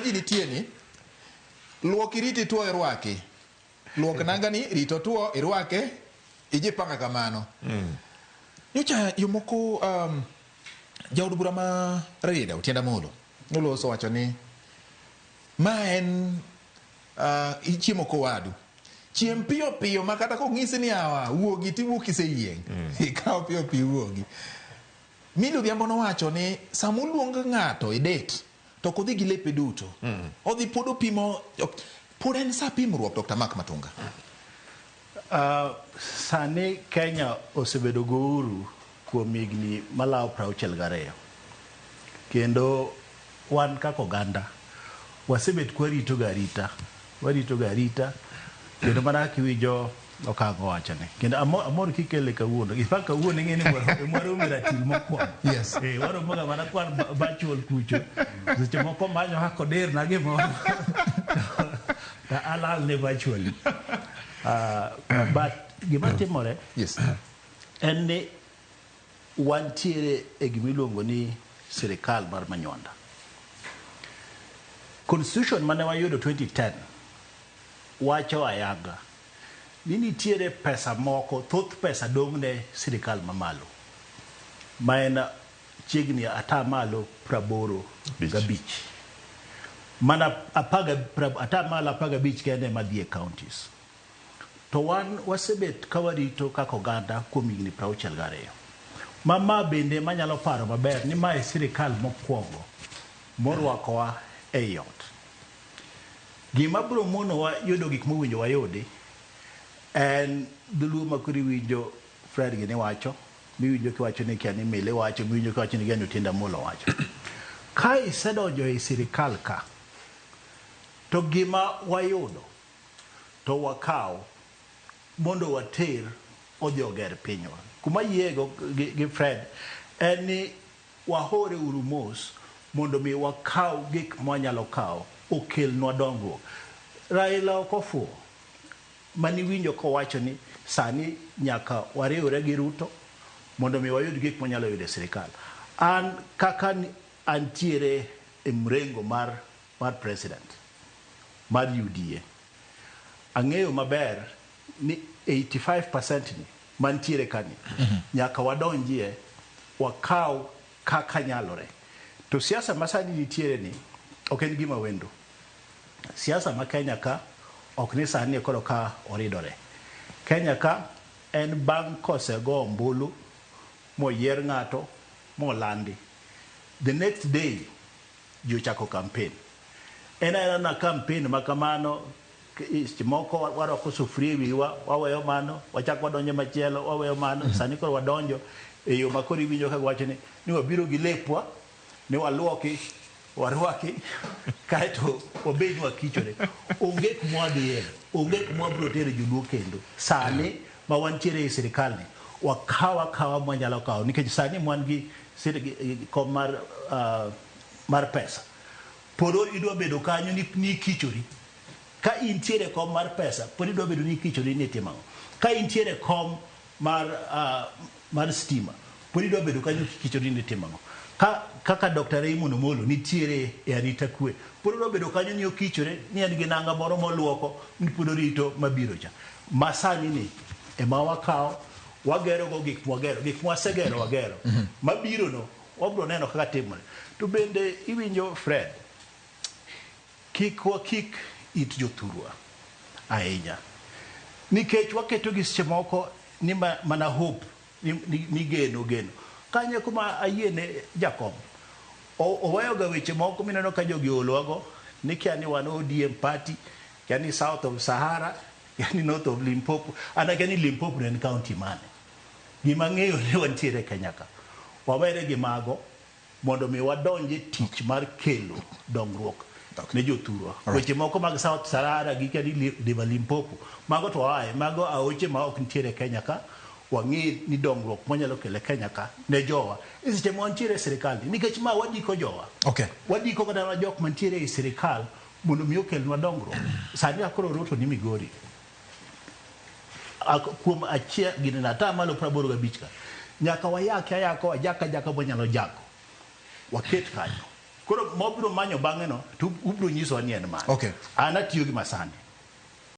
ji nitie ni luok iriti tuo irwaki. Luok nanga ni rito tuo irwake ijipanga kamano. Nyocha jomoko jaod bura ma Rarieda Otiende Amolo noloso wacho ni ma en ichiemo kowadu. Chiem piyo piyo ma kata kong'isi ni awa wuogi tiwuok kiseyieng'. Ikaw piyo piyo iwuogi. Milly Odhiambo nowacho ni sama oluong ng'ato e date to ok odhi gi lepe duto. Odhi pod opimo pod en sa pimruok Dr. Mark Matunga. Sani Kenya osebedo gi uhuru kuom higni malawo 62. Kendo wan kaka oganda wasebet kwarito ga arita, warito ga arita kendo mana kaka iwinjo Okang'o wachone. Kendo amor kikele kawuono. In fact kawuono ing'e ni mwaromo e ratil mokwongo. Yes. Waromo ga mana kwan virtual kucho. Seche moko manyo kaka odirna gimoro. To alal ne virtually. But gima timore en ni wantiere e gima iluongo ni sirikal mar Manywanda. Constitution mane wayudo 2010 wacho ayanga ni nitiere pesa moko, thoth pesa dong' ne sirikal mamalo ma en chiegni ata malo 85. Mana 15% kende ema dhi e counties. To wan wasebet ka warito kaka oganda kuom higni 62. Ma ma bende manyalo paro maber ni ma e sirikal mokwongo morwakowa ei ot. Gima biro monowa yudo gik mowinjo wayudi en dholuo ma koro iwinjo Fred gini wacho, miwinjo kiwacho ni kia ni Mile wacho, miwinjo kiwacho ni kia ni Otiende Amolo wacho. Ka isedonjo ei sirikal ka, to gima wayudo to wakaw mondo water odhi oger pinywa. Kuma ayiego gi Fred en ni wahore uru mos mondo mi wakaw gik mwanyalo kawo okelnwa dongruok. Raila ok ofuwo maniwinjo kowacho ni sani nyaka wariwre gi Ruto mondo mi wayud gik mwanyalo yudo e sirikal. An kaka antiere e mrengo mar president mar UDA, ang'eyo maber ni 85% ni mantiere kani nyaka wadonjie wakaw kaka nyalore. To siasa masani nitiere ni ok en gima wendo. Siasa ma Kenya ka ok ni sani koro ka oridore. Kenya ka en bang' kosego ombulu moyier ng'ato molandi. The next day ji ochako campaign. En aena na campaign ma kamano seche moko warwako sufuria e wiwa, waweyo mano, wachako wadonjo machielo, waweyo mano. Sani koro wadonjo e yo ma koro iwinjo ka giwacho ni wabiro gi lepwa, ni waluoki, warwaki, kaeto wabed ni wakichore. Onge kuma wadhiye, onge kuma wabiro tere joluo kendo. Sani ma wantiere e sirikal ni, wakaw akawa mwanyalo kawo, nikech sani mwan gi kom mar pesa. Pod idwa bedo kanyo ni ikichori. Ka intiere kom mar pesa, pod idwa bedo ni ikichori ni itimo ang'o. Ka intiere kom mar stima, pod idwa bedo kanyo kikichori ni itimo ang'o. Kaka Dr. Raymond Omolo nitiere e arita kwe, pod odwa bedo kanyo ni okichore ni en gi nanga moro moluoko ni pod orito mabiro cha. Ma sani ni ema wakawo, wagero go gik mwagero, gik mwasegero wagero. Mabiro no wabiro neno kaka timore. To bende iwinjo Fred, kik wakik it jothurwa ahinya, nikech waketo gi seche moko ni mana hope ni geno geno. Kanye kuma ayiene Jakom oweyo ga weche moko mineno ka jogi oolowago ni kia ni wan ODM party, kia ni South of Sahara, kia ni North of Limpopo. An akia ni Limpopo ne en county mane. Gima ang'eyo ni wantiere Kenya ka. Wawere gi mago mondo mi wadonj e tich mar kelo dongruok ne jothurwa. Weche moko mag South Sahara gi kia ni River Limpopo, mago to oaye, mago aoche ma ok nitiere Kenya ka. Wang'e ni dongruok mwanyalo kelo e Kenya ka ne jowa. E seche ma wantiere e sirikal ni, nikech ma wadiko jowa. Wadiko kata mana jok mantiere e sirikal mondo mi okelnwa dongruok. Sani akoro Ruto ni Migori. Kuom achiel gini na ata malo 85 ka. Nyaka wayaki ayaka, wajak ajaka mwanyalo jako. Waket kanyo. Koro mobiro manyo bang'e no to ubiro nyisowa ni en mane. Okay. An atiyo gi masani.